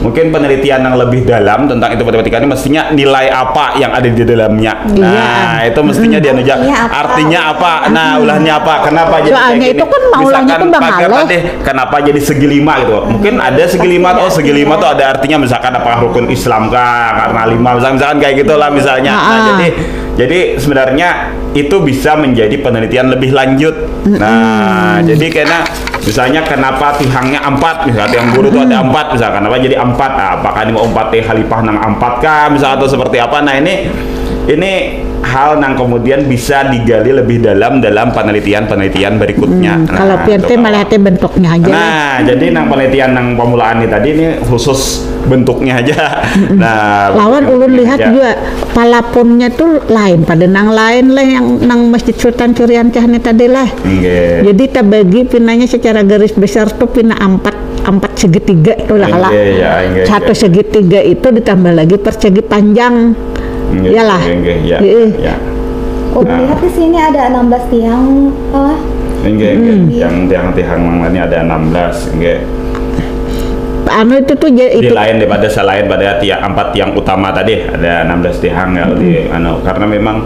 mungkin penelitian yang lebih dalam tentang itu matematika ini mestinya nilai apa yang ada di dalamnya. Iya. Nah, itu mestinya dia nujak artinya apa? Artinya apa? Nah, ulahnya apa? Kenapa jadi soalnya itu kan maulannya itu bang tadi kenapa jadi segi lima gitu. Mungkin ada segi lima atau segi lima tuh ada artinya misalkan apakah rukun Islam kah? Karena lima misalkan, misalkan kayak gitulah misalnya. Nah, jadi jadi sebenarnya itu bisa menjadi penelitian lebih lanjut. Nah, jadi karena misalnya kenapa tihangnya empat, misalnya tiang guru itu ada empat, misalkan apa jadi empat, nah, apakah ini mau empat teh khalifah nang empat kah, misalnya atau seperti apa? Nah ini ini hal yang kemudian bisa digali lebih dalam dalam penelitian-penelitian berikutnya. Hmm, nah, kalau P R T malah bentuknya aja. Nah, jadi nang penelitian nang pemulaan ini tadi ini khusus bentuknya aja. Nah, lawan ulun lihat juga palaponnya tuh lain pada nang lain lah yang nang Masjid Sultan Curiancah ini tadi lah. Jadi terbagi pinanya secara garis besar tuh pina empat empat segitiga tuh lah kalau ya, satu segitiga itu ditambah lagi persegi panjang. Iyalah. Iya. Oh, nah. Lihat di sini ada enam belas tiang, oh. Enggak, enggak. Hmm. Yang tiang-tiang ini ada enam belas, enggak. Anu itu tuh jadi di lain daripada selain pada tiang empat tiang utama tadi ada enam belas tiang ya hmm. Di anu karena memang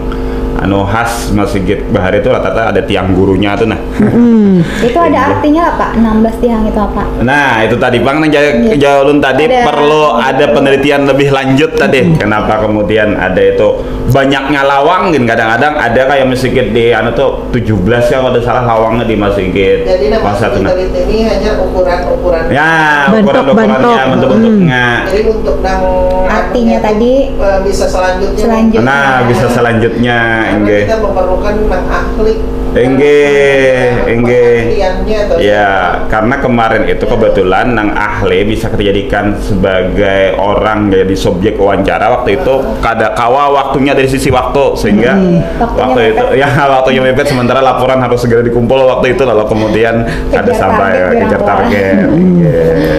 anu khas Masjid Bahari itu rata-rata ada tiang gurunya tuh nah. Hmm. Itu ada artinya apa? Enam belas tiang itu apa? Nah, itu tadi Bang nang jawab ulun tadi ada perlu ada penelitian lebih lanjut tadi. Hmm. Kenapa kemudian ada itu banyaknya lawang gin kadang-kadang ada kayak masjid di anu tuh tujuh belas ya kalau salah lawangnya di masjid. Jadi nama masjid ini hanya ukuran-ukuran. Ya, ukuran-ukurannya, bentuk-bentuknya. Hmm. Jadi untuk nang artinya tadi eh, bisa selanjutnya. Selanjutnya. Nah, bisa selanjutnya Karena Inggih. Kita memerlukan nang ahli. Inggih, inggih. Pengertiannya atau Ya, karena kemarin itu kebetulan nang ahli bisa kita jadikan sebagai orang jadi subjek wawancara waktu itu kada kawa waktunya dari sisi waktu sehingga Hmm. Waktunya waktu itu mepet. Ya waktunya mepet sementara laporan harus segera dikumpul waktu itu lalu kemudian kada Kejar sampai target, kejar gerak target. Inggih.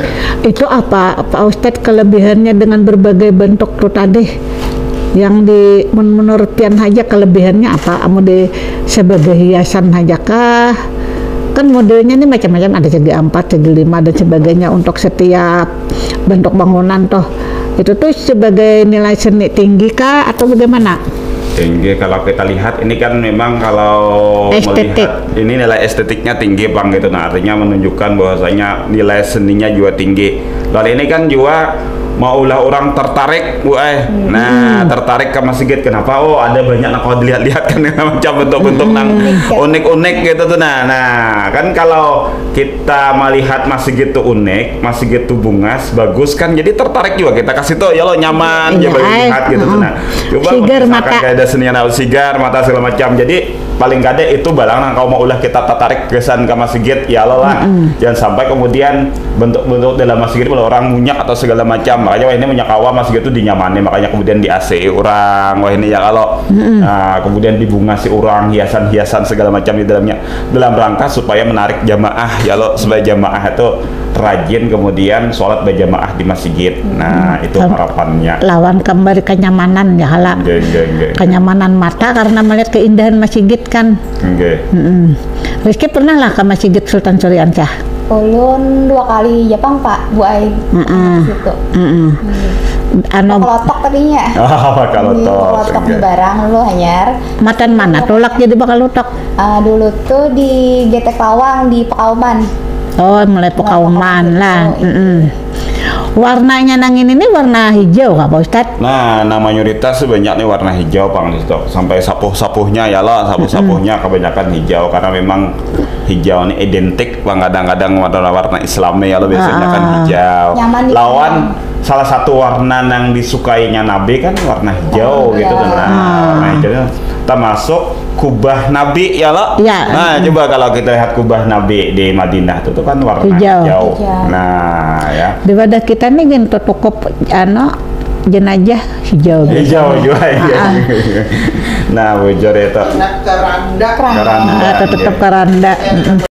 Itu apa Pak Ustadz kelebihannya dengan berbagai bentuk tuh tadi? Yang di men- menurut pian haja kelebihannya apa? Amun di sebagai hiasan haja kah? Kan modelnya ini macam-macam, ada segi empat, segi lima dan sebagainya untuk setiap bentuk bangunan toh. Itu tuh sebagai nilai seni tinggi kah atau bagaimana? Tinggi kalau kita lihat ini kan memang kalau Estetik. Melihat ini nilai estetiknya tinggi bang gitu. Nah artinya menunjukkan bahwasanya nilai seninya juga tinggi. Lalu ini kan juga maulah orang tertarik, bu eh. Nah, tertarik ke masjid. Kenapa? Oh, ada banyak nang kau dilihat-lihat kan macam bentuk-bentuk nang unik-unik gitu tuh. Nah, nah, kan kalau kita melihat masjid tuh unik, masjid tuh bungas, bagus kan. Jadi tertarik juga kita kasih tuh ya lo nyaman Iya, coba ai. Dilihat gitu tuh. Heeh. Nah, coba Sigar misalkan mata. Kayak ada senian sigar mata segala macam. Jadi paling kada itu balang nang kau mau ulah kita tertarik kesan ke masjid ya lo lah. Jangan sampai kemudian bentuk-bentuk dalam masjid itu orang munyak atau segala macam. Makanya wah ini munyak kawa masjid itu dinyamani makanya kemudian di A C orang wah ini ya kalau nah, kemudian dibungasi orang hiasan-hiasan segala macam di dalamnya dalam rangka supaya menarik jamaah ya lo supaya jamaah itu rajin kemudian sholat berjamaah di masjid. Nah, itu Lam- harapannya. Lawan kembali kenyamanan ya hala. Nggih, nggih, nggih. Kenyamanan mata karena melihat keindahan masjid kan. Nggih. Mm-mm. Rizky pernah lah ke masjid Sultan Suriansyah? Ulun dua kali Jepang pak, bu ai. Mm-mm. Situ. Mm-mm. Anu Kelotok tadinya. Oh, kelotok. Kelotok di barang lu hanyar. Matan mana tulak jadi bakal lotok? Uh, dulu tuh di Getek Lawang di Pekauman. Oh, mulai Pekauman lah. Mm-mm. Warnanya nang ini nih warna hijau kah Pak Ustadz? Nah, nah mayoritas tuh banyak nih warna hijau pang di stok. Sampai sapuh-sapuhnya ya lah, sapuh-sapuhnya kebanyakan hijau karena memang hijau ini identik bang kadang-kadang warna-warna Islamnya ya lo biasanya kan hijau. Nyaman di Lawan salah satu warna yang disukainya Nabi kan warna hijau gitu kan. Nah, warna hijau termasuk kubah Nabi ya lo. Ya. Nah, coba kalau kita lihat kubah Nabi di Madinah itu tuh kan warna Hijau. Hijau. Hijau. Nah, ya. Di wadah kita nih gin tuh cukup anu jenajah hijau gitu. Hijau juga ya. Nah, bujur itu. Karanda. Karanda. Ah, tetap karanda. Mm-mm.